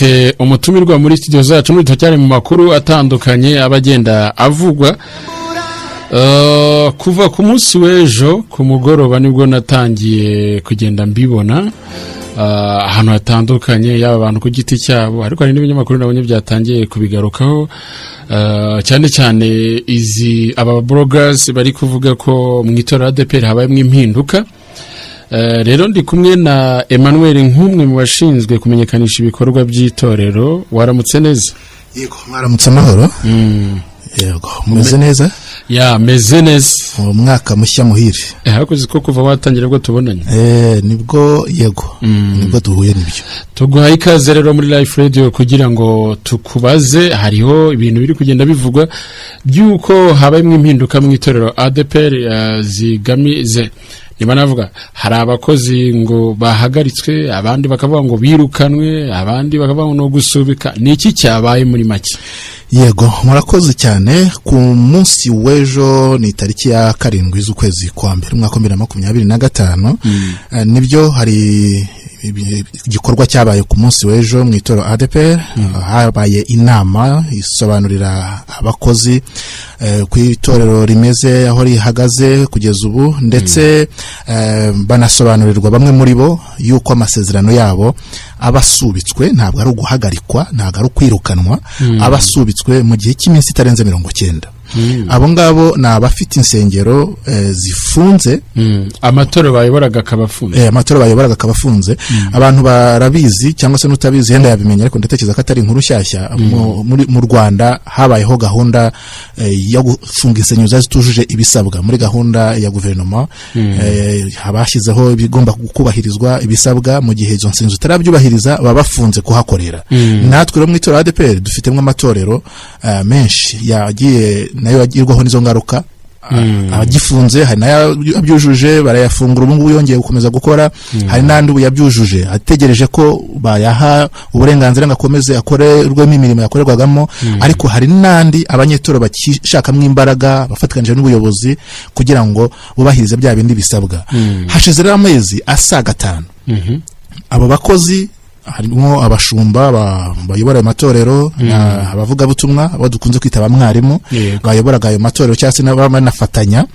Dufite umutumirwa muri studio zacu, muri cyane mu makuru atandukanye aba agenda avugwa. Kuva ku munsi w'ejo ku mugoroba nibwo natangiye kugenda mbibona ahantu hatandukanye, yaba abantu ku giti cyabo, ariko hari n'ibinyamakuru nabonye byatangiye kubigarukaho, cyane cyane izi aba bloggers bari kuvuga ko mu itorero ADEPR habayemo impinduka. Rero ndi kumwe na Emmanuel nk'umwe mu bashinzwe kumenyekanisha ibikorwa by'itorero. Waramutse neza? Yego, mwaramutse amahoro. Yego, mumeze neza? Ya, meze neza. Mu mwaka mushya muhire. Hakoze ko kuva watangira bwo tubonanye. Nibwo, yego, nibwo duhuye, nibyo. Tuguhaye ikaze rero muri Life Radio kugira ngo tukubaze. Hariho ibintu biri kugenda bivugwa by'uko habayemo impinduka mu itorero ADEPR, zigamize niba navuga hari abakozi ngo bahagaritswe, abandi bakavuga ngo birukanwe, abandi bakavuga ngo no gusubika. Ni iki cyabaye muri make? Yego, murakoze cyane. Ku munsi w'ejo ni tariki ya 7 z'ukwezi kwa mbere, umwaka wa 2025. Nibyo, hari igikorwa cyabaye ku munsi w'ejo mu itorero ADEPR. Habaye inama isobanurira abakozi ku itorero rimeze, aho rihagaze kugeza ubu, ndetse banasobanurirwa bamwe muri bo yuko amasezerano yabo aba asubitswe. Ntabwo ari uguhagarikwa, ntabwo ari ukwirukanwa, aba asubitswe mu gihe cy'iminsi itarenze 90. Abo ngabo ni abafite insengero zifunze. Amatorero bayoboraga akaba afunze. Amatorero bayoboraga akaba afunze. Abantu barabizi cyangwa se n'utabizi yenda yabimenya, ariko ndatekereza ko atari inkuru nshyashya. Mu Rwanda habayeho gahunda yo gufunga insengero zari zitujuje ibisabwa. Muri gahunda ya guverinoma bashyizeho ibigomba kubahirizwa, ibisabwa. Mu gihe izo nsengero zitarabyubahiriza, baba bafunze kuhakorera. Natwe rero mu itorero ADEPR dufitemo amatorero menshi yagiye nayo agirwaho n'izo ngaruka. Abagifunze, hari n'ayo abyujuje barayafungura, ubu ngubu yongeye gukomeza gukora. Hari n'andi ubu yabyujuje ategereje ko bayaha uburenganzira ngo akomeze akorerwemo imirimo yakorerwagamo. Ariko hari n'andi abanyetorero bakishakamo imbaraga bafatikanyije n'ubuyobozi kugira ngo bubahirize bya bindi bisabwa. Hashize rero amezi asaga 5 abo bakozi, harimo abashumba bayobora ayo matorero, abavugabutumwa, abo dukunze kwita abamwarimu, bayoboraga ayo matorero cyangwa se banafatanya.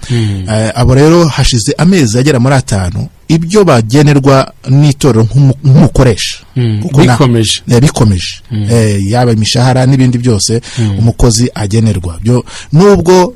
Abo rero hashize amezi agera muri 5 ibyo bagenerwa n'itorero nk'umukoresha kuko Bikomeje. Bikomeje. Yaba imishahara n'ibindi byose umukozi agenerwa byo, nubwo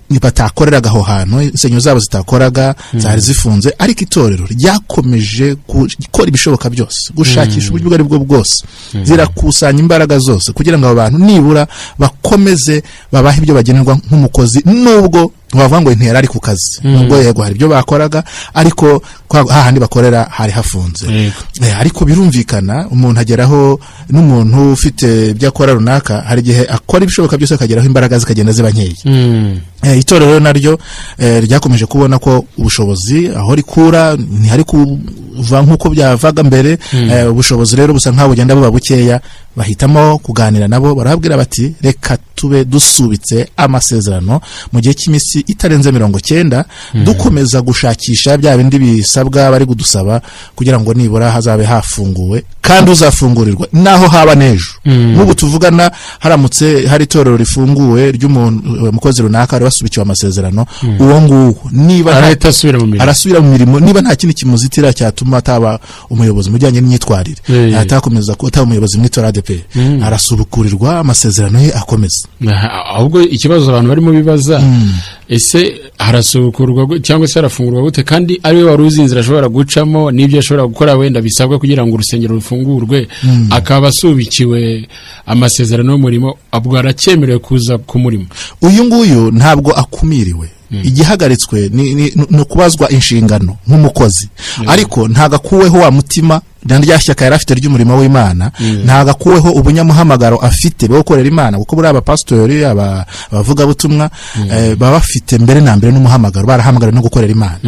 batakoreraga aho hantu, insengero zabo zitakoraga, zari zifunze, ariko itorero ryakomeje gukora ibishoboka byose, gushakisha uburyo ubwo ari bwo bwose, zirakusanya imbaraga zose kugira ngo abo bantu nibura bakomeze babahe ibyo bagenerwa nk'umukozi, nubwo wavuga ngo ntiyari ari ku kazi. Nubwo yego hari ibyo bakoraga, ariko hahandi bakorera hari hafunze. Ariko birumvikana, umuntu ageraho, n'umuntu ufite ibyo akora runaka, hari igihe akora ibishoboka byose akageraho imbaraga zikagenda ziba nkeya. Itorero rero naryo ryakomeje kubona ko ubushobozi aho rikura ntihari kuva nk'uko byavaga mbere. Ubushobozi rero busa nk'aho bugenda buba bukeya. Bahitamo kuganira nabo, barababwira bati: "Reka tube dusubitse amasezerano mu gihe cy'iminsi itarenze 90, dukomeza gushakisha bya bindi bisabwa bari kudusaba kugira ngo nibura hazabe hafunguwe." Kandi uzafungurirwa naho haba n'ejo nk'ubu tuvugana, haramutse hari itorero rifunguwe ry'umuntu, umukozi runaka wari wasubikiwe amasezerano, uwo nguwo niba arahita asubira mu mirimo. Arasubira mu mirimo niba nta kindi kimuzitira cyatuma ataba umuyobozi mu bijyanye n'imyitwarire, atakomeza ataba umuyobozi mu itorero ADEPR, arasubukurirwa amasezerano ye akomeza. Aha, ahubwo ikibazo abantu barimo bibaza: ese harasubukurwa cyangwa se harafungurwa gute kandi ariwe wari uzi inzira ashobora gucamo n'ibyo ashobora gukora wenda bisabwa kugira ngo urusengero rufungurwe, akaba asubikiwe amasezerano y'umurimo? Ubwo aracyemerewe kuza ku murimo? Uyu nguyu ntabwo akumiriwe. Igihagaritswe ni ukubazwa inshingano nk'umukozi, ariko ntabwo akuweho wa mutima na rya shyaka yari afite ry'umurimo w'Imana, ntabwo akuweho ubunyamuhamagaro afite bwo gukorera Imana, kuko buriya abapasitori, abavugabutumwa baba bafite mbere na mbere n'umuhamagaro, barahamagariwe no gukorera Imana.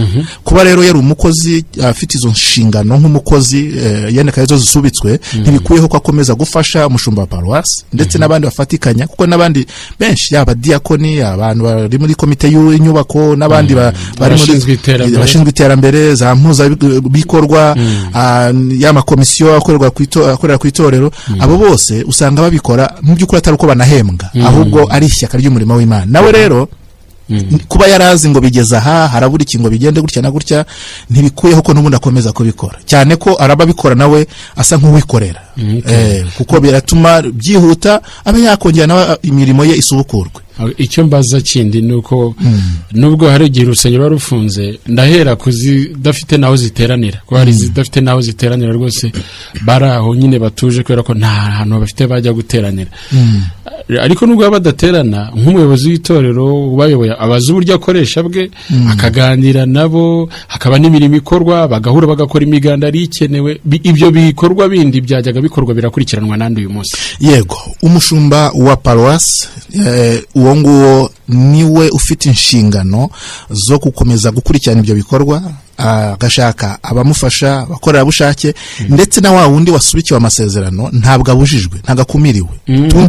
Kuba rero yari umukozi afite izo nshingano nk'umukozi, yenda zo zisubitswe, ntibikuyeho ko akomeza gufasha umushumba wa paruwasi ndetse n'abandi bafatikanya, kuko n'abandi benshi, yaba diyakoni, abantu bari muri komite y'inyubako n'abandi bari muri Abashinzwe iterambere. Abashinzwe iterambere, za mpuzabikorwa, Y'amakomisiyo akorera ku itorero, abo bose usanga babikora mu by'ukuri atari uko banahembwa, ahubwo ari ishyaka ry'umurimo w'Imana. Nawe rero kuba yarazi ngo bigeze aha, harabura iki ngo bigende gutya na gutya, ntibikuyeho ko n'ubundi akomeza kubikora, cyane ko araba abikora nawe asa nk'uwikorera. Kuko biratuma byihuta, abe yakongera nawe imirimo ye isubukurwe. Icyo mbaza kindi ni uko nubwo hari igihe urusengero ruba rufunze, ndahera ku zidafite n'aho ziteranira, kuko hari izidafite n'aho ziteranira rwose, bari aho nyine batuje kubera ko nta hantu bafite bajya guteranira. Ariko nubwo baba badaterana, nk'umuyobozi w'itorero ubayoboye abazi uburyo akoresha bwe, akaganira nabo, hakaba n'imirimo ikorwa, bagahura bagakora imiganda ari ikenewe. Ibyo bikorwa bindi byajyaga bikorwa birakurikiranwa n'andi uyu munsi? Yego, umushumba wa paruwasi, uwo nguwo niwe ufite inshingano zo gukomeza gukurikirana ibyo bikorwa, agashaka abamufasha, abakorerabushake, ndetse na wa wundi wasubikiwe amasezerano. Ntabwo abujijwe, ntabwo akumiriwe.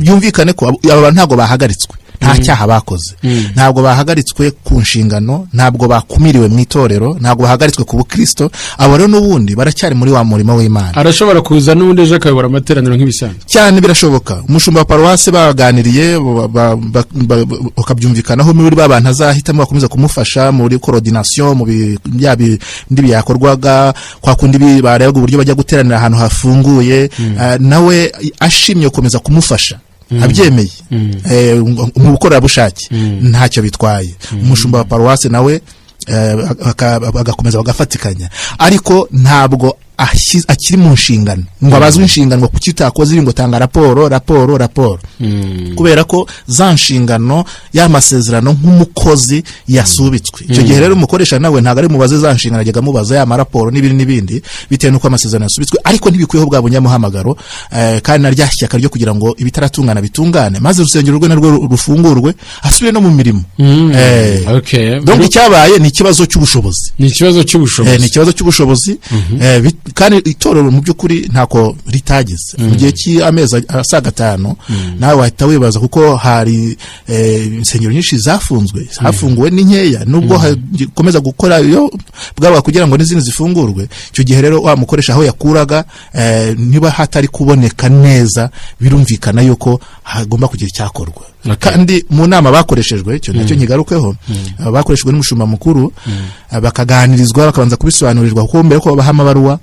Byumvikane ko aba bantu ntabwo bahagaritswe, nta cyaha bakoze, ntabwo bahagaritswe ku nshingano, ntabwo bakumiriwe mu itorero, ntabwo bahagaritswe ku bukristo. Abo rero n'ubundi baracyari muri wa murimo w'Imana. Arashobora kuza n'ubundi ejo akayobora amateraniro nk'ibisanzwe? Cyane, birashoboka. Umushumba wa paruwasi baganiriye, bakabyumvikanaho muri ba bantu azahitamo bakomeza kumufasha muri coordination, mu bya bindi byakorwaga kwa kundi, barebaga uburyo bajya guteranira ahantu hafunguye, nawe ashimye gukomeza kumufasha, abyemeye, mu bukorerabushake, ntacyo bitwaye. Umushumba wa paruwasi nawe bagakomeza bagafatikanya, ariko ntabwo akiri mu nshingano ngo abazwe inshingano ngo kuki utakoze ibi, ngo tanga raporo, raporo, raporo, kubera ko za nshingano, ya masezerano nk'umukozi yasubitswe. Icyo gihe rero umukoresha nawe ntabwo ari mubaze za nshingano ajyaga amubaza, ya maraporo n'ibindi n'ibindi, bitewe n'uko amasezerano yasubitswe. Ariko ntibikwiyeho bwa bunyamuhamagaro, kandi na rya shyaka ryo kugira ngo ibitaratungana bitungane, maze urusengero rwe narwo rufungurwe, asubire no mu mirimo. Donc icyabaye ni ikibazo cy'ubushobozi. Ni ikibazo cy'ubushobozi. Ni ikibazo cy'ubushobozi, kandi itorero mu by'ukuri ntako ritagize mu gihe cy'amezi asaga 5. Nawe wahita wibaza, kuko hari insengero nyinshi zafunzwe, hafunguwe ni nkeya, nubwo hakomeza gukora iyo bwaba kugira ngo n'izindi zifungurwe. Icyo gihe rero wa mukoresha aho yakuraga, niba hatari kuboneka neza, birumvikana yuko hagomba kugira icyakorwa. Kandi mu nama bakoreshejwe, icyo nacyo nkigarukeho, bakoreshejwe n'umushumba mukuru, bakaganirizwa, bakabanza kubisobanurirwa, kuko mbere ko babaha amabaruwa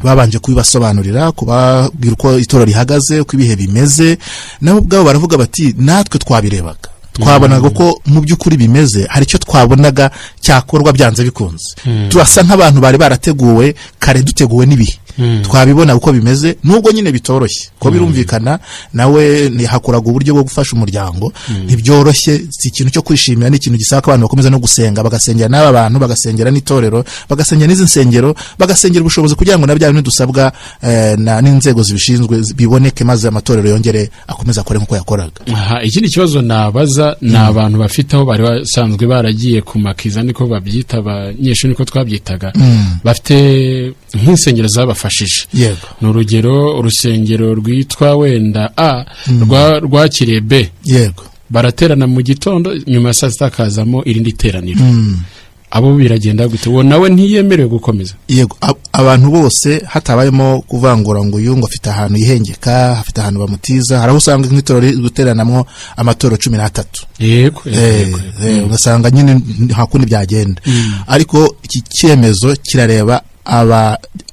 babanje kubibasobanurira, kubabwira uko itorero rihagaze, uko ibihe bimeze. Nabo ubwabo baravuga bati: "Natwe twabirebaga, twabonaga ko mu by'ukuri bimeze, hari icyo twabonaga cyakorwa byanze bikunze. Turasa nk'abantu bari barateguwe kare, duteguwe n'ibihe, twabibona uko bimeze, nubwo nyine bitoroshye." Ko birumvikana, nawe ntihakoraga uburyo bwo gufasha umuryango, ntibyoroshye, si ikintu cyo kwishimira, ni ikintu gisaba ko abantu bakomeza no gusenga, bagasengera n'aba bantu, bagasengera n'itorero, bagasengera n'izi nsengero, bagasengera ubushobozi kugira ngo na bya bintu dusabwa n'inzego zibishinzwe biboneke, maze amatorero yongere akomeze akore nk'uko yakoraga. Aha, ikindi kibazo nabaza ni abantu bafite aho bari basanzwe baragiye ku makiza, niko babyita abanyeshuri, niko twabyitaga, bafite nk'insengero zabafashije. Ni urugero, urusengero rwitwa wenda A rwakiriye B, baraterana mu gitondo, nyuma ya saa sita hakazamo irindi teraniro. Abo biragenda gute? Uwo nawe ntiyemerewe gukomeza? Yego, abantu bose hatabayemo kuvangura ngo uyu ngo afite ahantu yihengeka, afite ahantu bamutiza. Hari aho usanga nk'itorero riri guteranamwo amatorero 13. Ugasanga nyine nta kundi byagenda. Ariko iki cyemezo kirareba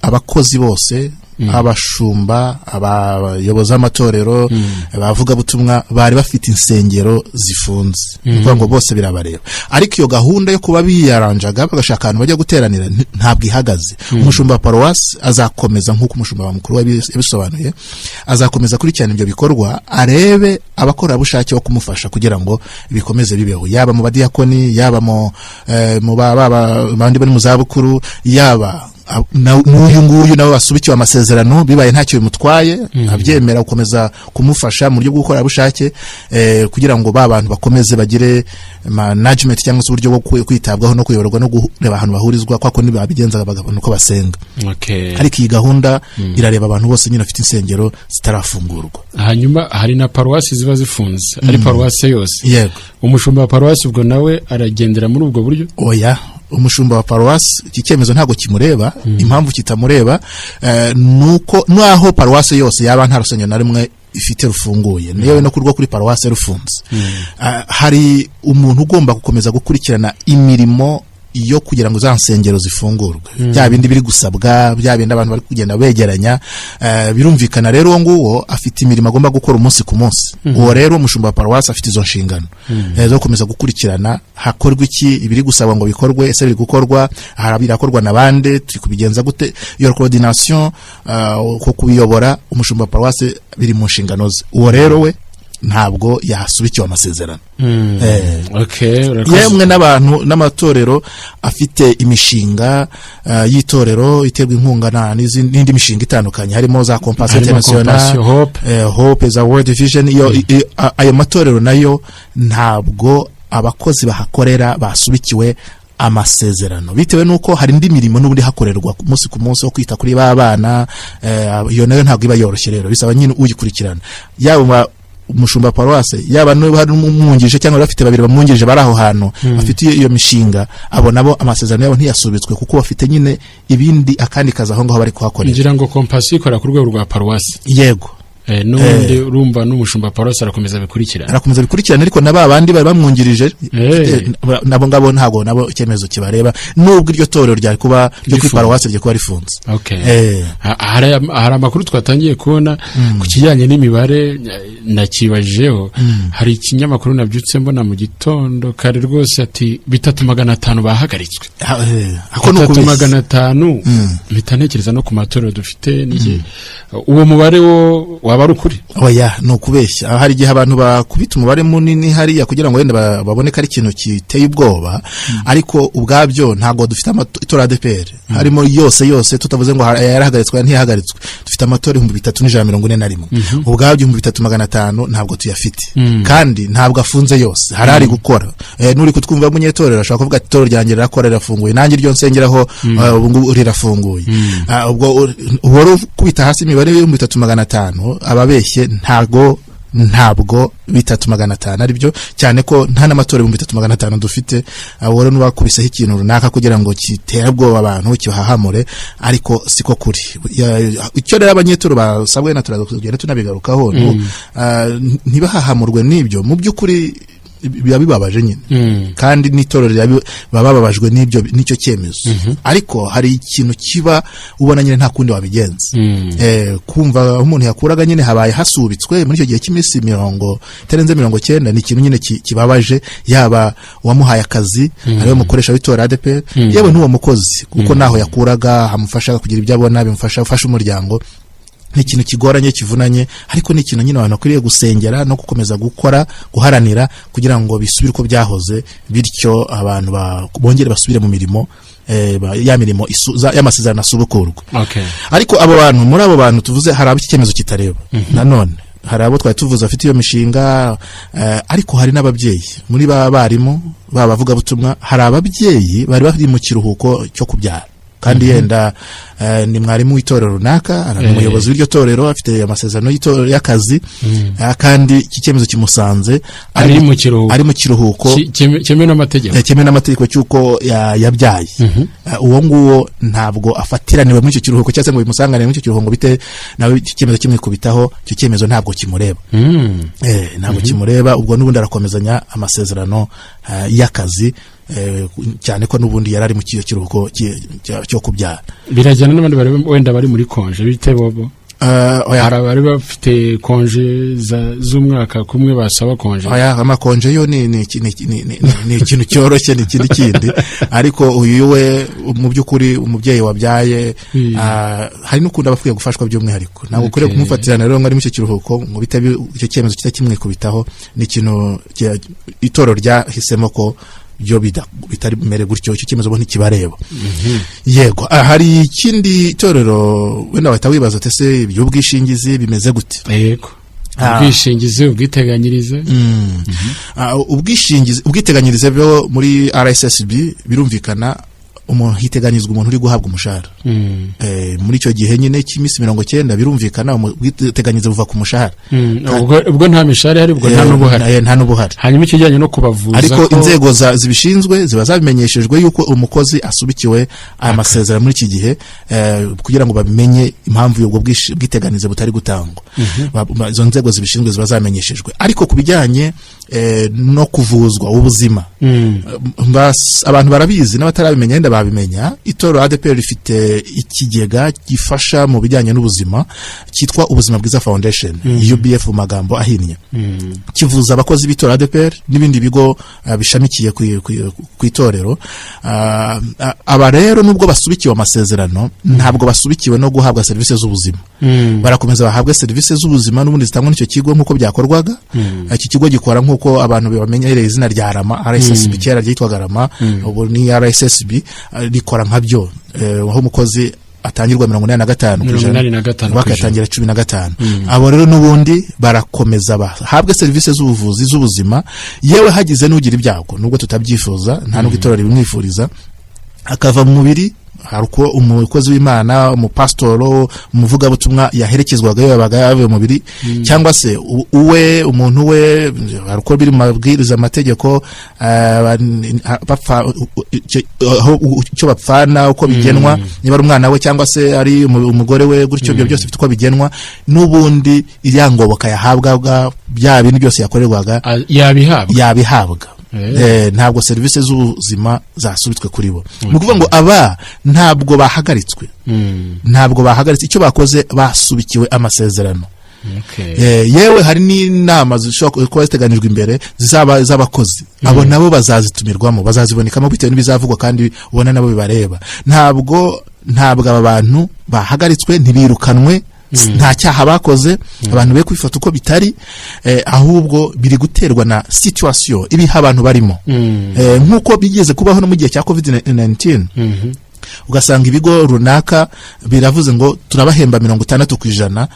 abakozi bose, abashumba, abayobozi b'amatorero, abavugabutumwa bari bafite insengero zifunze. Ni ukuvuga ngo bose birabareba. Ariko iyo gahunda yo kuba biyaranjaga bagashaka ahantu bajya guteranira ntabwo ihagaze. Umushumba wa paruwasi azakomeza, nk'uko umushumba wa mukuru yabisobanuye, azakomeza akurikirana ibyo bikorwa, arebe abakorerabushake bo kumufasha kugira ngo bikomeze bibeho, yaba mu badiyakoni, yaba mu bandi bari mu zabukuru, yaba n'uyu nguyu nawe wasubikiwe amasezerano, bibaye ntacyo bimutwaye, abyemera gukomeza kumufasha mu buryo bw'ubukorerabushake, kugira ngo ba bantu bakomeze bagire management cyangwa se uburyo bwo kwitabwaho no kuyoborwa no kureba ahantu bahurizwa, kwa kundi babigenzaga bagabona uko basenga. Ariko iyi gahunda irareba abantu bose nyine bafite insengero zitarafungurwa. Hanyuma hari na paruwasi ziba zifunze, ari paruwasi yose. Umushumba wa paruwasi ubwo nawe aragendera muri ubwo buryo? Oya. Umushumba wa paruwasi iki cyemezo ntabwo kimureba. Impamvu kitamureba nuko naho paruwasi yose yaba nta rusengero na rumwe ifite rufunguye, yewe no kurwo kuri paruwasi rufunze, hari umuntu ugomba gukomeza gukurikirana imirimo yo kugira ngo za nsengero zifungurwe, bya bindi biri gusabwa, bya bindi abantu bari kugenda begeranya. Birumvikana rero, uwo nguwo afite imirimo agomba gukora umunsi ku munsi. Uwo rero umushumba wa paruwasi afite izo nshingano zo gukomeza gukurikirana hakorwa iki, ibiri gusabwa ngo bikorwe, ese biri gukorwa, aha birakorwa na bande, turi kubigenza gute. Iyo coordination, ko kubiyobora, umushumba wa paruwasi biri mu nshingano ze. Uwo rero we ntabwo yasubikiwe amasezerano. Okay, urakoze. Yemwe n'abantu n'amatorero afite imishinga y'itorero iterwa inkunga n'indi mishinga itandukanye, harimo za Compassion Harimo International, Compassion, Hope. Hope, za World Vision, iyo ayo matorero nayo ntabwo abakozi bahakorera basubikiwe amasezerano, bitewe n'uko hari indi mirimo n'ubundi hakorerwa ku munsi ku munsi wo kwita kuri ba bana. Iyo nayo ntabwo iba yoroshye rero, bisaba nyine uyikurikirana, yaba umushumba wa paruwase, yaba niba hari umwungirije cyangwa bafite babiri bamwungirije bari aho hantu bafite iyo mishinga. Abo nabo amasezerano yabo ntiyasubitswe kuko bafite nyine ibindi, akandi kazi aho ngaho bari kuhakorera. Ngira ngo Compassion ikora ku rwego rwa paruwasi. Yego. N'ubundi urumva n'umushumba paruwasi arakomeza abikurikirana. Arakomeza bikurikirana, ariko na ba bandi bari bamwungirije, nabo ngabo ntabwo nabo icyemezo kibareba, nubwo iryo torero ryari kuba ryo kuri Rifunze. paruwasi ryo kuba rifunze. Hari amakuru twatangiye kubona ku kijyanye n'imibare, nakibajijeho. Hari ikinyamakuru nabyutse mbona mu gitondo kare rwose, ati 3,500 bahagaritswe. Ako ni Bitatu ukubeshya. 500. Mpita ntekereza no ku matorero dufite n'iki. Uwo mubare wo waba ari ukuri? Oya, ni ukubeshya. Hari igihe abantu bakubita umubare munini hariya kugira ngo wenda babone ko ari ikintu kiteye ubwoba, ariko ubwabyo ntabwo dufite itora ADEPR harimo yose yose, tutavuze ngo yarahagaritswe, aya ntiyahagaritswe. Dufite amatora 3141. Ubwabyo 3,500 ntabwo tuyafite, kandi ntabwo afunze yose, hari ari gukora. N'uri kutwumva munyetorero ashobora kuvuga ati: "Itorero ryanjye rirakora, rirafunguye, nanjye iryo nsengeraho ubu ngubu rirafunguye." Ubwo uhora ukubita hasi imibare y'3,500, ababeshye. Ntabwo 3,500 ari byo, cyane ko nta n'amatora 3,500 dufite. Abo rero n'ubakubiseho ikintu runaka kugira ngo kitere ubwoba abantu, kibahahamure, ariko siko kuri. Icyo rero abanyetoro basabwe, na turaza kugenda tunabigarukaho, ntibahahamurwe n'ibyo. Mu by'ukuri biba bibabaje nyine, kandi n'itorero baba bababajwe n'ibyo, n'icyo cyemezo, ariko hari ikintu kiba ubona nyine nta kundi wabigenza. Kumva aho umuntu yakuraga nyine habaye hasubitswe muri icyo gihe cy'iminsi itarenze 90, ni ikintu nyine kibabaje, yaba uwamuhaye akazi ariwe mukoresha w'itorero ADEPR, yewe n'uwo mukozi, kuko naho yakuraga hamufasha kugira ibyo abona bimufasha gufasha umuryango. Ni ikintu kigoranye, kivunanye, ariko ni ikintu nyine abantu bakwiriye gusengera no gukomeza gukora, guharanira kugira ngo bisubire uko byahoze, bityo abantu bongere basubire mu mirimo, ya mirimo y'amasezerano asubukurwa. Ariko abo bantu, muri abo bantu tuvuze, hari abo iki cyemezo kitareba. Nanone hari abo twari tuvuze bafite iyo mishinga, ariko hari n'ababyeyi muri ba barimu, ba bavugabutumwa. Hari ababyeyi bari bari mu kiruhuko cyo kubyara, kandi yenda ni mwarimu w'itorero runaka, ari umuyobozi w'iryo torero, afite amasezerano y'itorero y'akazi, kandi iki cyemezo kimusanze ari mu kiruhuko. Ari mu kiruhuko Cyemewe n'amategeko. Cyemewe n'amategeko cy'uko yabyaye. Uwo nguwo ntabwo afatiraniwe muri icyo kiruhuko, cyangwa se ngo bimusanganire muri icyo kiruhuko, ngo bite nawe icyo cyemezo kimwikubitaho. Icyo cyemezo ntabwo kimureba. Ntabwo kimureba. Ubwo n'ubundi arakomezanya amasezerano y'akazi, cyane ko n'ubundi yari ari mu kiruhuko cyo kubyara. Birajyana n'abandi bari wenda bari muri congé, bite bobo? Oya. Hari abari bafite congé z'umwaka kumwe, basaba congé. Oya, amacongé yo ni ikintu cyoroshye, ni ikindi kindi. Ariko uyu we, mu by'ukuri umubyeyi wabyaye, hari n'ukundi aba akwiye gufashwa by'umwihariko. Ntabwo ukwiriye kumufatirana rero ngo ari muri icyo kiruhuko, ngo bite icyo cyemezo kitakimwikubitaho. Ni ikintu itorero ryahisemo ko byo bitari bimere gutyo. Icyo cyemezo bo ntikibareba. Yego. Hari ikindi torero wenda wahita wibaza ati: "Ese iby'ubwishingizi bimeze gute?" Yego, ubwishingizi, ubwiteganyirize. Ubwishingizi, ubwiteganyirize byo muri RSSB birumvikana. Umuntu hiteganyirizwa umuntu uri guhabwa umushahara. Muri icyo gihe nyine cy'iminsi 90, birumvikana, ubwiteganyirize buva ku mushahara. Ubwo nta mishahara ihari, ubwo nta n'ubuhari. Nta n'ubuhari. Hanyuma ikijyanye no kubavuza Ariko inzego zibishinzwe ziba zabimenyeshejwe yuko umukozi asubikiwe aya masezerano muri iki gihe, kugira ngo babimenye impamvu ubwo bwiteganirize butari gutangwa. Izo nzego zibishinzwe ziba zamenyeshejwe. Ariko ku bijyanye no kuvuzwa, ubuzima, abantu barabizi n'abatarabimenya wenda babimenya, itorero ADEPR rifite ikigega gifasha mu bijyanye n'ubuzima cyitwa Ubuzima Bwiza Foundation, UBF mu magambo ahinnye. Kivuza abakozi b'itorero ADEPR n'ibindi bigo bishamikiye ku itorero. Aba rero, nubwo basubikiwe amasezerano, ntabwo basubikiwe no guhabwa serivisi z'ubuzima. Barakomeza bahabwe serivisi z'ubuzima n'ubundi zitangwa n'icyo kigo nk'uko byakorwaga. Iki kigo gikora nk'uko abantu bamenyereye izina rya RAMA, RSSB. Kera ryitwaga RAMA, ubu ni RSSB. Rikora nka byo, aho umukozi atangirwa 85 ku ijana, 85 ku ijana. Bakatangira 15. Abo rero n'ubundi barakomeza bahabwe serivisi z'ubuvuzi, z'ubuzima. Yewe, hagize n'ugira ibyago, nubwo tutabyifuza, nta nubwo itorero ribimwifuriza, akava mu mubiri, hari uko umukozi w'Imana, umupasitoro, umuvugabutumwa yaherekezwaga iyo yabaga yavuye mu mubiri, cyangwa se uwe, umuntu we, hari uko biri mu mabwiriza, amategeko, bapfa aho icyo bapfana, uko bigenwa, niba ari umwana we cyangwa se ari umugore we, gutyo. Ibyo byose bifite uko bigenwa. N'ubundi iriya ngoboka yahabwaga, bya bintu byose yakorerwaga, Yabihabwa. yabihabwa. Ntabwo serivisi z'ubuzima zasubitswe kuri bo. Ni ukuvuga ngo aba ntabwo bahagaritswe. Ntabwo bahagaritse. Icyo bakoze, basubikiwe amasezerano. Yewe, hari n'inama zishobora kuba ziteganijwe imbere zizaba z'abakozi. Abo nabo bazazitumirwamo, bazazibonekamo bitewe n'ibizavugwa, kandi ubona nabo bibareba. Ntabwo aba bantu bahagaritswe, ntibirukanwe, nta cyaha bakoze. Abantu be kwifata uko bitari, ahubwo biri guterwa na situation ibiha abantu barimo. Nk'uko bigeze kubaho no mu gihe cya COVID 19, ugasanga ibigo runaka biravuze ngo turabahemba 60%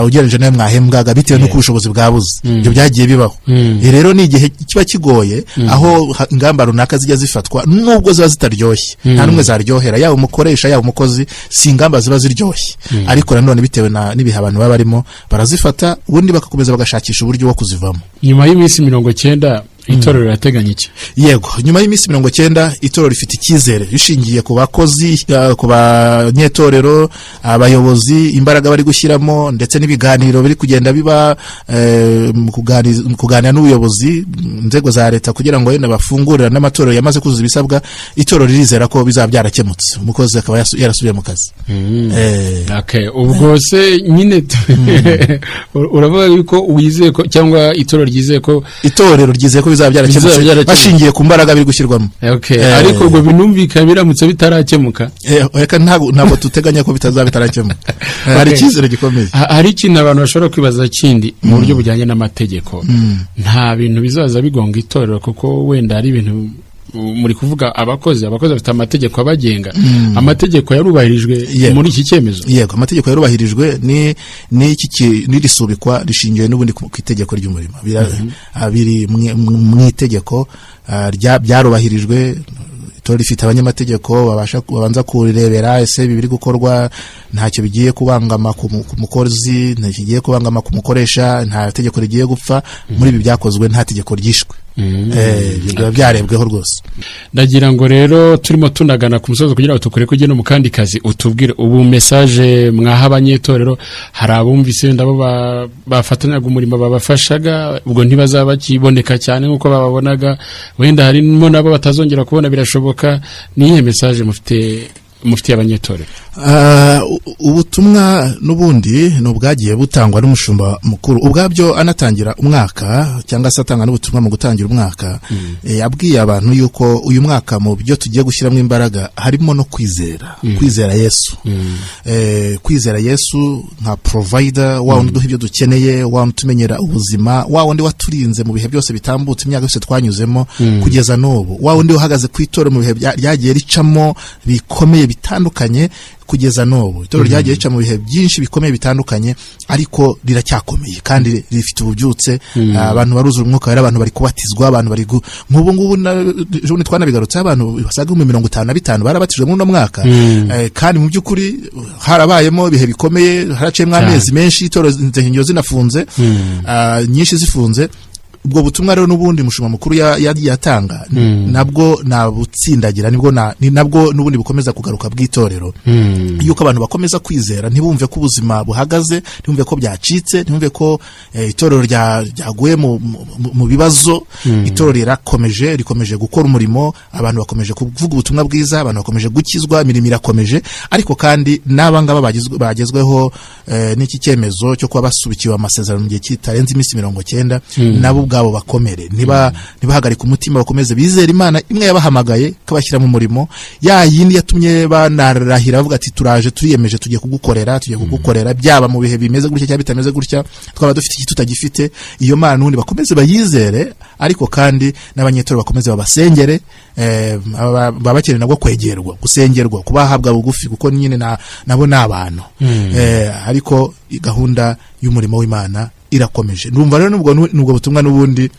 ugereranyije nayo mwahembwaga, bitewe n'uko ubushobozi bwabuze. Ibyo byagiye bibaho. Rero ni igihe kiba kigoye, aho ingamba runaka zijya zifatwa, nubwo ziba zitaryoshye. Nta n'umwe zaryohera, yaba umukoresha, yaba umukozi, si ingamba ziba ziryoshye. Ariko nanone bitewe n'ibihe abantu baba barimo, barazifata, ubundi bagakomeza bagashakisha uburyo bwo kuzivamo. Nyuma y'iminsi 90 itorero rirateganya iki? Yego, nyuma y'iminsi 90 itorero rifite icyizere rishingiye ku bakozi, ku banyetorero, abayobozi, imbaraga bari gushyiramo, ndetse n'ibiganiro biri kugenda biba, mu kuganira n'ubuyobozi, inzego za leta, kugira ngo wenda bafungurire n'amatorero yamaze kuzuza ibisabwa. Itorero ririzera ko bizaba byarakemutse, umukozi akaba yarasubiye mu kazi. Okay, ubwo se nyine uravuga yuko wizeye ko, cyangwa itorero ryizeye ko Itorero ryizeye ko bizaba byarakemutse, Bizaba byarakemutse. bashingiye ku mbaraga biri gushyirwamo. Ariko ubwo binumvikana biramutse bitarakemuka? Reka, ntabwo tuteganya ko bitazaba bitarakemuka. Hari icyizere gikomeye. Hari ikintu abantu bashobora kwibaza kindi mu buryo bujyanye n'amategeko. Nta bintu bizaza bigonga itorero, kuko wenda hari ibintu muri kuvuga, abakozi bafite amategeko abagenga. Amategeko yarubahirijwe muri iki cyemezo? Yego, amategeko yarubahirijwe. Ni n'iki n'iri subikwa rishingiye n'ubundi ku itegeko ry'umurimo. Biri mu itegeko, byarubahirijwe. Itorero rifite abanyamategeko babasha babanza kurebera ese ibi biri gukorwa ntacyo bigiye kubangama ku mukozi, ntacyo kigiye kubangama ku mukoresha, nta tegeko rigiye gupfa. Muri ibi byakozwe nta tegeko ryishwe. Ibyo biba byarebweho rwose. Ndagira ngo rero, turimo tunagana ku musozo, kugira ngo tukure kujya no mu kandi kazi, utubwire ubu message mwaha abanyetorero. Hari abumvise wenda bo bafatanyaga umurimo, babafashaga, ubwo ntibazaba bakiboneka cyane nk'uko bababonaga. Wenda harimo nabo batazongera kubona, birashoboka. Ni iyihe message mufitiye abanyetorero? Ubutumwa n'ubundi ni ubwagiye butangwa n'umushumba mukuru ubwabyo anatangira umwaka, cyangwa se atanga n'ubutumwa mu gutangira umwaka. Yabwiye abantu yuko uyu mwaka mu byo tugiye gushyiramo imbaraga harimo no kwizera, kwizera Yesu, kwizera Yesu nka provider, wa wundi uduha ibyo dukeneye, wa wundi utumenyera ubuzima, wa wundi waturinze mu bihe byose bitambutse, imyaka yose twanyuzemo kugeza n'ubu, wa wundi uhagaze ku itorero mu bihe ryagiye ricamo bikomeye. bitandukanye kugeza n'ubu. Itorero ryagiye rica mu bihe byinshi bikomeye bitandukanye, ariko riracyakomeye kandi rifite ububyutse. Abantu baruzura umwuka wera, abantu bari kubatizwa, abantu bari nk'ubu ngubu ejo bundi twanabigarutseho, abantu basaga 55,000 barabatijwe muri uno mwaka. Kandi mu by'ukuri harabayemo ibihe bikomeye, haraciyemo amezi menshi itorero, insengero zinafunze, nyinshi zifunze. Ubwo butumwa rero n'ubundi mushumba mukuru yagiye atanga, nabwo nabutsindagira, nibwo ni nabwo n'ubundi bukomeza kugaruka bw'itorero, yuko abantu bakomeza kwizera, ntibumve ko ubuzima buhagaze, ntibumve ko byacitse, ntibumve ko itorero ryaguye mu bibazo. Itorero rirakomeje, rikomeje gukora umurimo, abantu bakomeje kuvuga ubutumwa bwiza, abantu bakomeje gukizwa, imirimo irakomeje. Ariko kandi n'aba ngaba bagezweho n'iki cyemezo cyo kuba basubikiwe amasezerano mu gihe kitarenze iminsi 90, nabo ubwabo bakomere, ntibahagarike umutima, bakomeze bizere Imana imwe yabahamagaye ikabashyira mu murimo, ya yindi yatumye banarahira bavuga ati: "Turaje, turiyemeje, tugiye kugukorera, tugiye kugukorera, byaba mu bihe bimeze gutya cyangwa bitameze gutya, twaba dufite iki tutagifite." Iyo Mana n'ubundi bakomeze bayizere, ariko kandi n'abanyetorero bakomeze babasengere. Baba bakeneye nabwo kwegerwa, gusengerwa, kubahabwa bugufi, kuko nyine nabo ni abantu. Ariko gahunda y'umurimo w'Imana irakomeje. Ndumva rero nubwo butumwa n'ubundi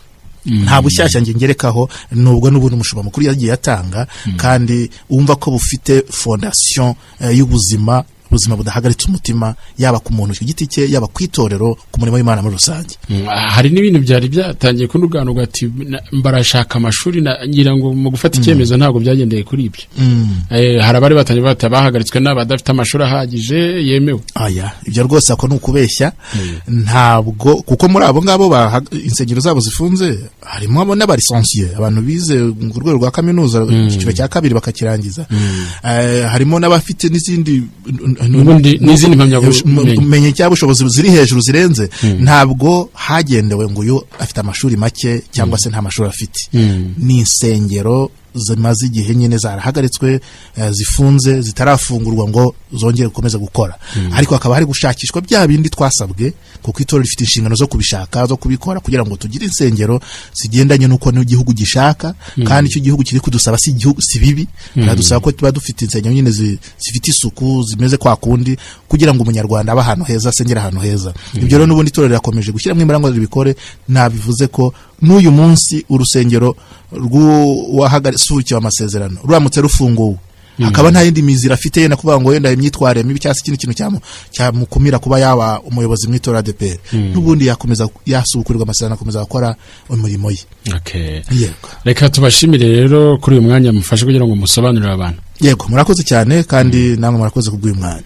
nta bushyashya nge ngerekaho, nubwo n'ubundi umushumba mukuru yagiye atanga, kandi wumva ko bufite fondation y'ubuzima, ubuzima budahagaritse umutima, yaba ku muntu ku giti cye, yaba ku itorero, ku murimo w'Imana muri rusange. Hari n'ibintu byari byatangiye kunuganurwa ati: "Barashaka amashuri." Ngira ngo mu gufata icyemezo ntabwo byagendeye kuri ibyo. Hari abari batangiye bati bahagaritswe n'abadafite amashuri ahagije yemewe. Aya, ibyo rwose ako ni ukubeshya. Ntabwo, kuko muri abo ngabo insengero zabo zifunze harimo abo n'aba licenciés, abantu bize ku rwego rwa kaminuza, icyiciro cya kabiri bakakirangiza. Harimo n'abafite n'izindi N'izindi mpamyabumenyi. Ubumenyi cyangwa ubushobozi ziri hejuru zirenze. Ntabwo hagendewe ngo uyu afite amashuri make cyangwa se nta mashuri afite. Ni insengero zimaze igihe nyine zarahagaritswe, zifunze, zitarafungurwa ngo zongere gukomeza gukora, ariko hakaba hari gushakishwa bya bindi twasabwe, kuko itorero rifite inshingano zo kubishaka, zo kubikora, kugira ngo tugire insengero zigendanye n'uko n'igihugu gishaka. Kandi icyo igihugu kiri kudusaba si igihugu si bibi, kiradusaba ko tuba dufite insengero nyine zifite isuku, zimeze kwa kundi, kugira ngo Umunyarwanda abe ahantu heza, asengere ahantu heza. Ibyo rero n'ubundi itorero rirakomeje gushyiramo imbaraga ngo ribikore. Nabivuze ko n'uyu munsi urusengero rw'uwahagasukiwe amasezerano ruramutse rufunguwe, hakaba nta yindi miziro afite, yenda kuvuga ngo wenda imyitwarire mibi cyangwa se ikindi kintu cyamukumira kuba yaba umuyobozi mu itorero ADEPR, n'ubundi yakomeza yasubukurirwa amasezerano, akomeza gukora umurimo ye. Yego. Reka tubashimire rero kuri uyu mwanya mufashe kugira ngo musobanurire abantu. Yego, murakoze cyane, kandi namwe murakoze kubw'uyu mwanya.